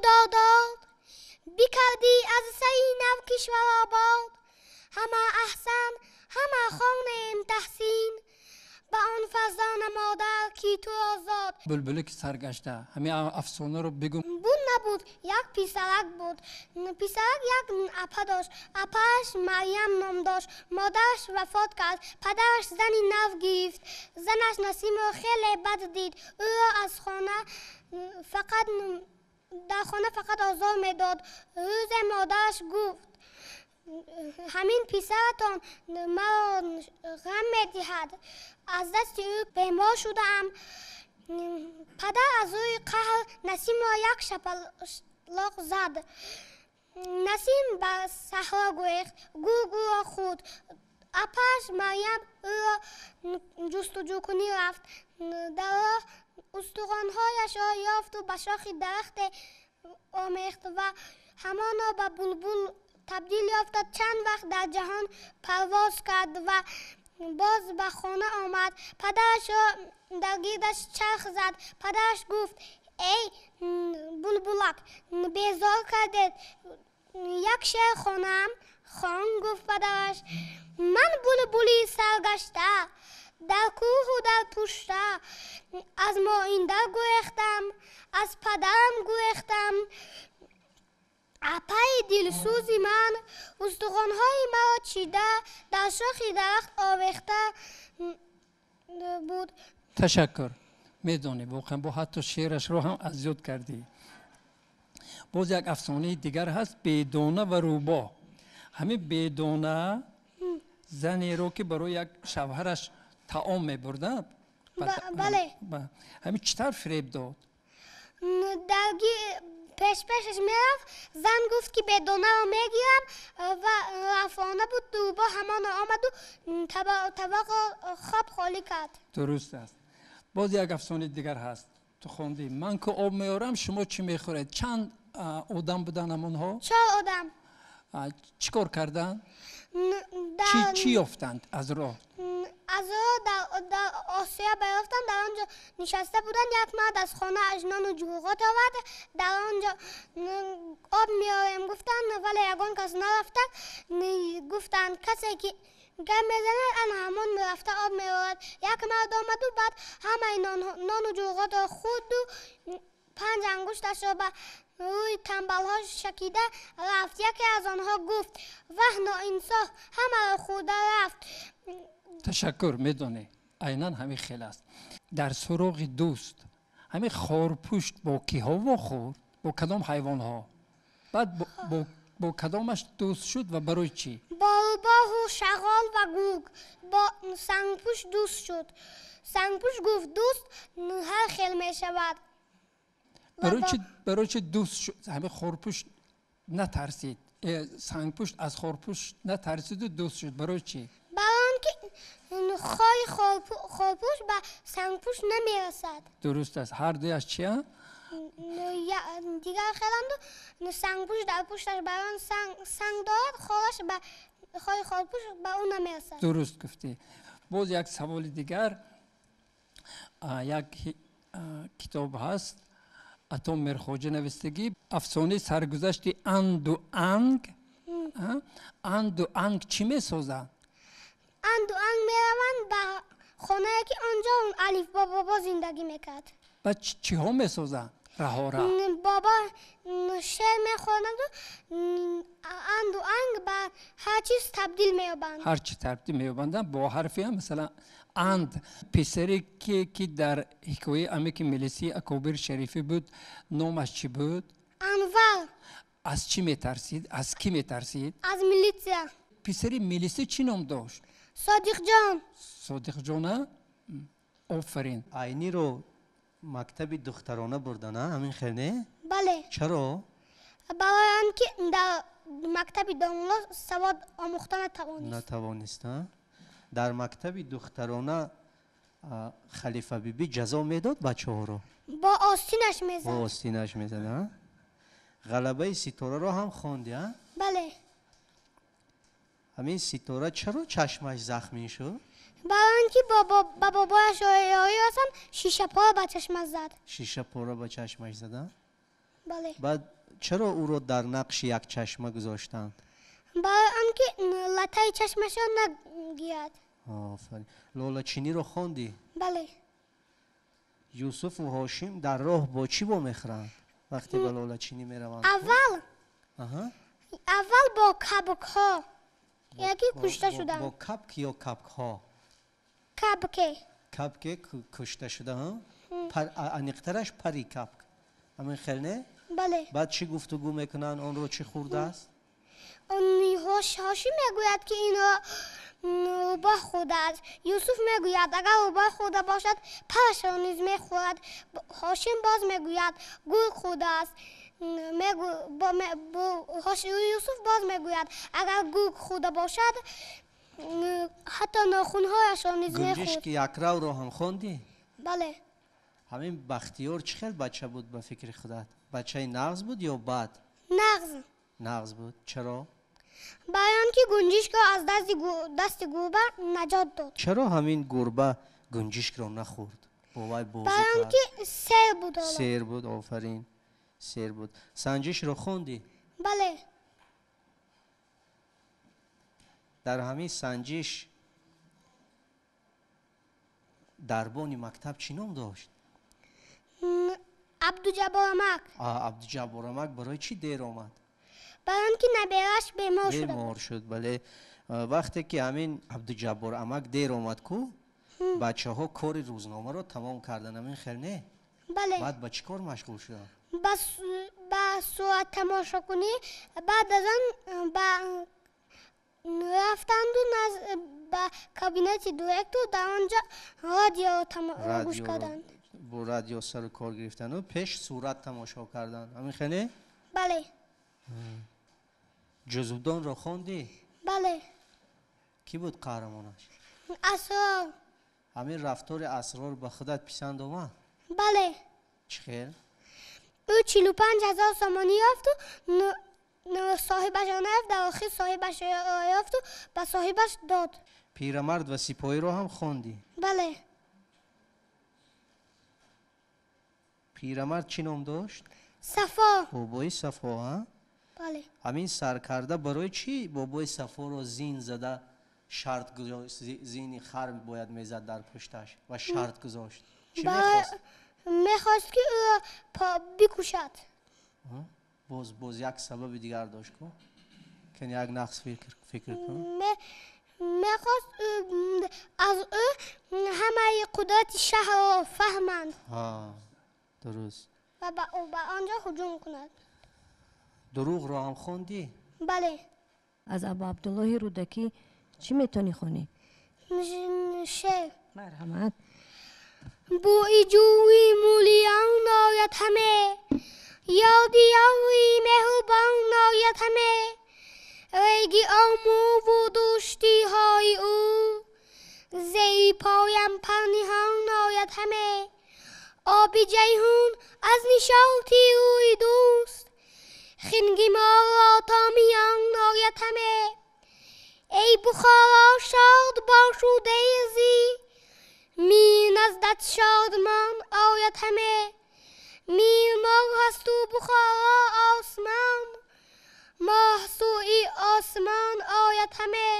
Худо дод, бикардӣ аз сари нав кишвар обод. Ҳама аҳсан, ҳама хонем таҳсин ба он фарзона модар, ки туро зод. Булбуле ки саргашта, ҳамин афсонаро бигӯ. Буд, набуд, як писарак буд. Писарак як апа дошт. Апааш Марьям ном дошт. Модараш вафот кард. Падараш зани нав гирифт. Занаш Насимро хеле бад дид. Ӯро аз хона фақат дар хона фақат озор медод. Рӯзе модараш гуфт: ҳамин писаратон маро ғам медиҳад, аз дасти ӯ бемор шудаам. Падар аз рӯи қаҳр Насимро як шапалоқ зад. Насим ба саҳро гурехт, гург ӯро хӯрд. Апааш Марьям ӯро ҷустуҷӯкунӣ рафт. Дар роҳ устухонҳояшро ёфту ба шохи дарахте омехт ва ҳамоно ба булбул табдил ёфта, чанд вақт дар ҷаҳон парвоз кард ва боз ба хона омад. Падарашро дар гирдаш чарх зад. Падараш гуфт: эй булбулак, безор кардед, як шеър хонам. Хон, гуфт падараш. Ман булбули саргашта, дар кӯҳу дар пушта, аз моинда гурехтам, аз падарам гурехтам. Апаи дилсӯзи ман устухонҳои маро чида, дар шохи дарахт овехта буд. Ташаккур. Медонӣ, воқеан бо ҳатто шеърашро ҳам аз ёд кардӣ. Боз як афсонаи дигар ҳаст, Бедона ва рӯбоҳ. Ҳамин Бедона занеро, ки барои як шавҳараш таом мебурда, бале, ҳамин чӣ тавр фиреб дод? Пешпешаш мерафт. Зан гуфт, ки Бедонаро мегирам, ва рафона буд. Рӯбоҳ ҳамоно омаду табақро хоб холӣ кард. Дуруст аст. Боз як афсонаи дигар ҳаст, ту хондӣ: ман ки об меорам, шумо чӣ мехӯред? Чанд одам буданд ҳамонҳо? Чор одам. Чӣ кор карданд? Чӣ ёфтанд аз роҳ? Аз роҳ дар осиё барёфтанд. Дар он ҷо нишаста буданд. Як мард аз хонааш нону ҷуғот овард. Дар он ҷо об меорем гуфтанд, вале ягон кас нарафта. Гуфтанд, касе ки гап мезанад, ана ҳамон рафта об меорад. Як мард омаду баъд ҳамаи нону ҷуғотро хӯрду панҷ ангушташро ба рӯи тамбалҳо шакида рафт. Яке аз онҳо гуфт: ваҳ, ноинсоф, ҳамаро хӯрда рафт. Ташаккур. Медонӣ, айнан ҳамин хел аст. Дар суроғи дӯст ҳамин хорпушт бо киҳо вохӯрд, бо кадом ҳайвонҳо, баъд бо кадомаш дӯст шуд ва барои чӣ? Бо рӯбоҳу шағол ва гург. Бо сангпушт дӯст шуд. Сангпушт гуфт: дӯст ҳар хел мешавад. Барои чӣ дӯст шуд? Ҳамин хорпушт натарсид, сангпушт аз хорпушт натарсиду дӯст шуд, барои чӣ? Барои он ки хои хорпушт ба сангпушт намерасад. Дуруст аст. Ҳар дуяш чия? Дигар хеланду. Сангпушт дар пушташ бар он санг дорад, хораш ба хои хорпушт ба ӯ намерасад. Дуруст гуфтӣ. Боз як саволи дигар. Як китоб ҳаст, Ато Мирхоҷа навистагӣ, афсонаи саргузашти Анду Анг. Анду Анг чӣ месозанд? Анду Анг мераванд ба хонае, ки он ҷо Алифбо бобо зиндагӣ мекард. Баъд чиҳо месозанд раҳора? Бобо шеър мехонаду Анду Анг ба ҳар чиз табдил меёбанд. Ҳар чи табдил меёбанданд бо ҳарфи, масалан, анд. Писаре ки дар ҳикояи Амики милисии Акобир Шарифӣ буд, номаш чӣ буд? Анвар. Аз чӣ метарсид, аз кӣ метарсид? Аз милитсия. Писари милисӣ чӣ ном дошт? Содиқҷон. Содиқҷона, офарин. Айниро мактаби духтарона бурдана, ҳамин хел не? Бале. Чаро? Барои он ки дар мактаби домулло савод омӯхта натавонист. Натавонист. Дар мактаби духтарона Халифа бибӣ ҷазо медод бачаҳоро? Бо остинаш мезад. Бо остинаш мезад. Ғалабаи ситораро ҳам хонди? Бале. Ҳамин ситора чаро чашмаш захмӣ шуд? Барои он ки ба бобояш ёрӣ расонд, шишапора ба чашмаш зад. Шишапора ба чашмаш зада. Бале. Баъд чаро ӯро дар нақши як чашма гузоштанд? Барои он ки латтаи чашмашро нагирад. Офарин. Лолачиниро хондӣ? Бале. Юсуфу Ҳошим дар роҳ бо чӣ вомехӯранд вақте ба лолачинӣ мераванд? Аввал Аҳа. Аввал бо кабкҳо яке кушта шуданд. Бо кабк ё кабкҳо? Кабке. Кабке кушта шуда, ҳа? Аниқтараш пари кабк. Ҳамин хел не? Бале. Баъд чӣ гуфтугӯ мекунанд? Онро чӣ хӯрдааст? Ҳошим мегӯяд, ки инро рӯбоҳ хӯрдааст. Юсуф мегӯяд, агар рӯбоҳ хӯрда бошад, парашро низ мехӯрад. Ҳошим боз мегӯяд, гург хӯрдааст. Юсуф боз мегӯяд, агар гург хӯрда бошад, ҳатто нохунҳояшро низ мехӯрд. Гунҷишки якравро ҳам хондӣ? Бале. Ҳамин Бахтиёр чӣ хел бача буд ба фикри худат? Бачаи нағз буд ё бад? Нағз. Нағз буд. Чаро? Барои он ки гунҷишкро аз дасти гурба наҷот дод. Чаро ҳамин гурба гунҷишкро нахӯрд? Бо вай бозӣ Барои он кард. ки сер буд. Сер буд, офарин. Сер буд. Санҷишро хондӣ? Бале. Дар ҳамин санҷиш дарбони мактаб чӣ ном дошт? Абдуҷаббор амак. Абдуҷаббор амак барои чӣ дер омад? Барои он ки набераш бемор шуда. Бемор шуд, бале. Вақте ки ҳамин Абдуҷаббор амак дер омад ку, бачаҳо кори рӯзномаро тамом карданд, ҳамин хел не? Бале. Баъд ба чӣ кор машғул шуданд? Ба сурат тамошокунӣ, баъд аз он ба рафтанду ба кабинети директор, дар он ҷо радиоро гӯш карданд. Бо радио сару кор гирифтану пеш сурат тамошо карданд, ҳамин хел не? Бале. Ҷузудонро хондӣ? Бале. Кӣ буд қаҳрамонаш? Асрор. Ҳамин рафтори Асрор ба худат писанд омад? Бале. Чӣ хел? Ӯ 45 000 сомонӣ ёфту соҳибашро наёфт, дар охир соҳибашро ёфту ба соҳибаш дод. Пирамард ва сипоҳиро ҳам хондӣ? Бале. Пирамард чӣ ном дошт? Сафо. Бобои Сафо, ҳа? Бале. Ҳамин саркарда барои чӣ бобои Сафоро зин зада шарт гузошт? Зини хар бояд мезад дар пушташ ва шарт гузошт. Чӣ мехост? Мехост, ки ӯро бикушад. Боз як сабаби дигар дошт ку? Кани, як нақс фикр кун. Мехост аз ӯ ҳамаи қудрати шаҳрро фаҳманд. Дуруст. Ва ба он ҷо ҳуҷум кунад. Дурӯғро ҳам хондӣ? Бале. Аз Абу Абдуллоҳи Рӯдакӣ чӣ метавонӣ хонӣ? Шеър. Марҳамат. Бӯи ҷӯи мӯлиён ояд ҳаме, ёди ёри меҳрубон ояд ҳаме, реги Омӯву душтиҳои ӯ зери поям парниҳон ояд ҳаме, оби Ҷайҳун аз нишоти рӯи дӯст хинги моро то миён ояд ҳаме, эй Бухоро, шод бошу дерзӣ, мир наздат шодмон ояд ҳаме, мир моҳ асту Бухоро осмон, моҳ сӯи осмон ояд ҳаме.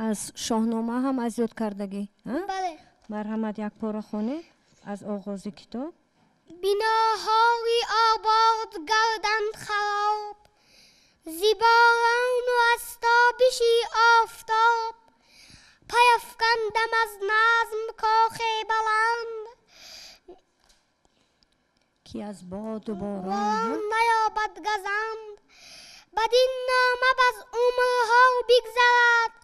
Аз Шоҳнома ҳам аз ёд кардагӣ? Бале. Марҳамат, як пора хонед аз оғози китоб. Биноҳои обод гарданд хароб зи борону аз тобиши офтоб, паяфкандам аз назм кохе баланд, ки аз боду борон наёбад газанд, бадин нома бас умрҳо бигзарад,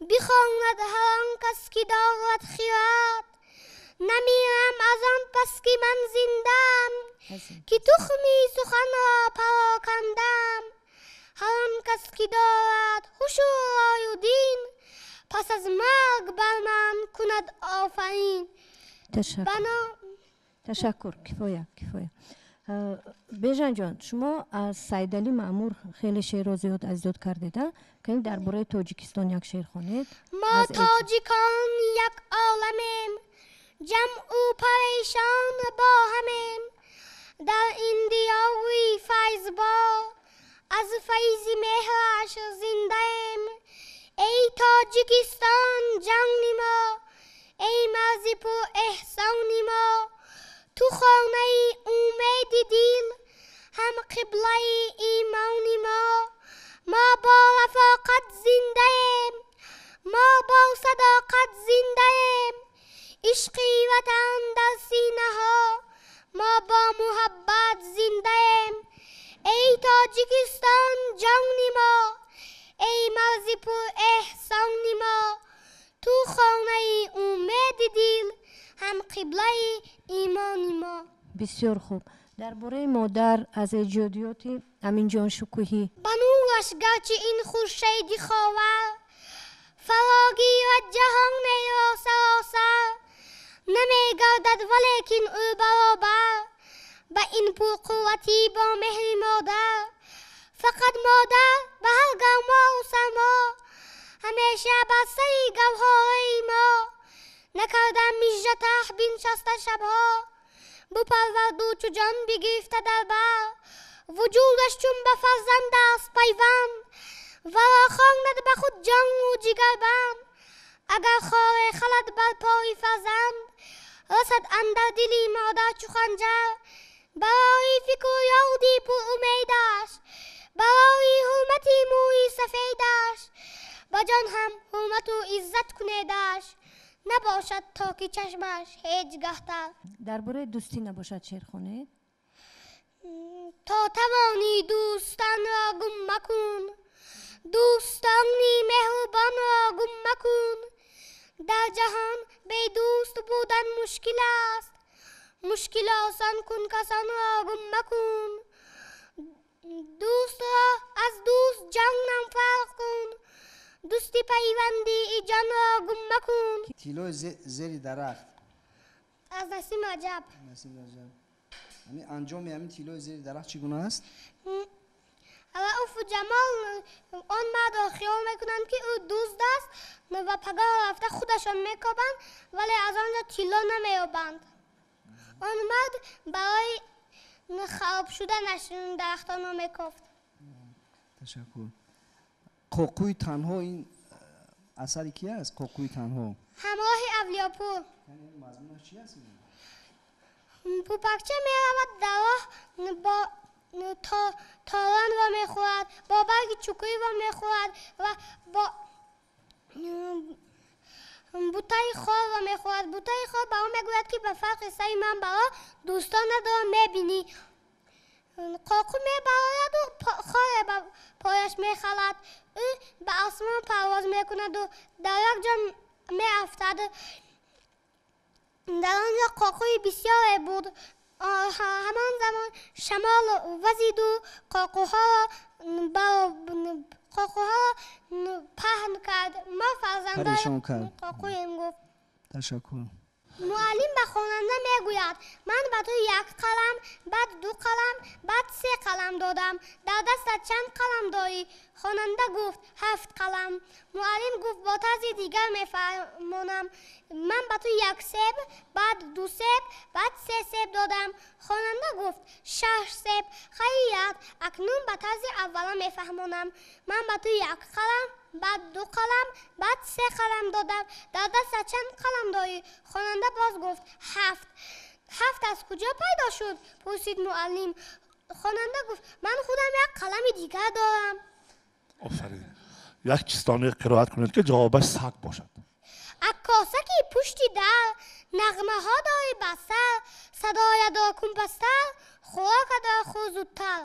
бихонад ҳар он кас, ки дорад хирад, намирам аз он пас, ки ман зиндаам, ки тухми суханро парокандам, ҳар он кас, ки дорад ҳушу рою дин, пас аз марг бар ман кунад офарин. Ташаккур, кифоя, кифоя. Бежанҷон, шумо аз Сайдалӣ Маъмур хеле шеърро зиёд аз ёд кардед, кани дар бораи Тоҷикистон як шеър хонед. Мо тоҷикон як оламем, ҷамъу парешон бо ҳамем. Дар ин диёри файзбор аз файзи меҳраш зиндаем. Эй Тоҷикистон, ҷони мо, эй марзи пурэҳсони мо, ту хонаи умеди дил, ҳам қиблаи имони мо. Мо бо рафоқат зиндаем, мо бо садоқат зиндаем. Ишқи ватан дар синаҳо, мо бо муҳаббат зиндаем. Эй Тоҷикистон, ҷони мо, эй марзи пурэҳсони мо, ту хонаи умеди дил, ҳам қиблаи имони мо. Бисёр хуб. Дар бораи модар аз эҷодиёти Аминҷон Шукӯҳӣ. Ба нураш гарчи ин хуршеди ховар фарогирад ҷаҳонеро саросар, намегардад валекин ӯ баробар ба ин пурқувватӣ бо меҳри модар. Фақат модар ба ҳар гармову сармо ҳамеша бар сари гавҳораи мо. Накарда мижжа таҳ биншаста шабҳо, бупарварду чу ҷон бигирифта дар бар. Вуҷудаш чун ба фарзанд аст пайванд, варо хонад ба худ ҷону ҷигарбанд. Агар хоре халад бар пои фарзанд, расад андар дили модар чу ханҷар. Барои фикру ёди пурумедаш, барои ҳурмати мӯи сафедаш, ба ҷон ҳам ҳурмату иззат кунедаш, набошад то ки чашмаш ҳеҷ гаҳ тар. Дар бораи дӯстӣ набошад шеър хонед? То тавонӣ дӯстонро гум макун, дӯстони меҳрубонро гум макун. Дар ҷаҳон бедӯст будан мушкил аст, мушкил осон кун, касонро гум макун. Дӯстро аз дӯст ҷонам фарқ кун, дӯсти пайванди ҷонро гум макун. Тиллои зери дарахт. Аз Насим Раҷаб. Насим Раҷаб. Ҳамин анҷоми ҳамин тиллои зери дарахт чӣ гуна аст? Рауфу Ҷамол он мардро хиёл мекунанд, ки ӯ дузд аст, ва пагоҳ рафта худашон мекобанд, вале аз он ҷо тилло намеёбанд. Он мард барои хароб шуданаш дарахтонро мекофт. Ташаккур. Қоқӯи танҳо ин асари ки аст? Қоқӯи танҳо. Ҳамроҳи Авлиёпур. Мазмунаш чи аст? Пӯпакча меравад дар роҳ, бо торонро мехӯрад, бо барги чукуриро мехӯрад ва бо бутаи хорро мехӯрад. Бутаи хор ба ӯ мегӯяд, ки ба фарқи сари ман баро, дӯстонатро мебинӣ. Қоқу мебарояду хоре ба пояш мехалад. Ӯ ба осмон парвоз мекунаду дар як ҷо меафтад. Дар он ҷо қоқуи бисёре буд. Ҳамон замон шамол вазиду қоқуҳоро паҳн кард. Мо фарзандои қоқуем, гуфт. Ташаккур. Муаллим ба хонанда мегӯяд: ман ба ту як қалам, баъд ду қалам, баъд се қалам додам. Дар дастат чанд қалам дорӣ? Хонанда гуфт: 7 қалам. Муаллим гуфт: бо тарзи дигар мефаҳмонам. Ман ба ту як себ, баъд ду себ, баъд се себ додам. Хонанда гуфт: 6 себ. Хайрият, акнун ба тарзи аввала мефаҳмонам. Ман ба ту як қалам, баъд ду қалам, баъд се қалам додам. Дар дастат чанд қалам дорӣ? Хонанда боз гуфт: 7. 7 аз куҷо пайдо шуд? Пурсид муаллим. Хонанда гуфт: ман худам як қалами дигар дорам. Офарин. Як чистони қироат кунед, ки ҷавобаш саг бошад. Аккосаки пушти дар, нағмаҳо дори ба сар, садоядо кун пасттар, хӯрокадо хӯр зудтар.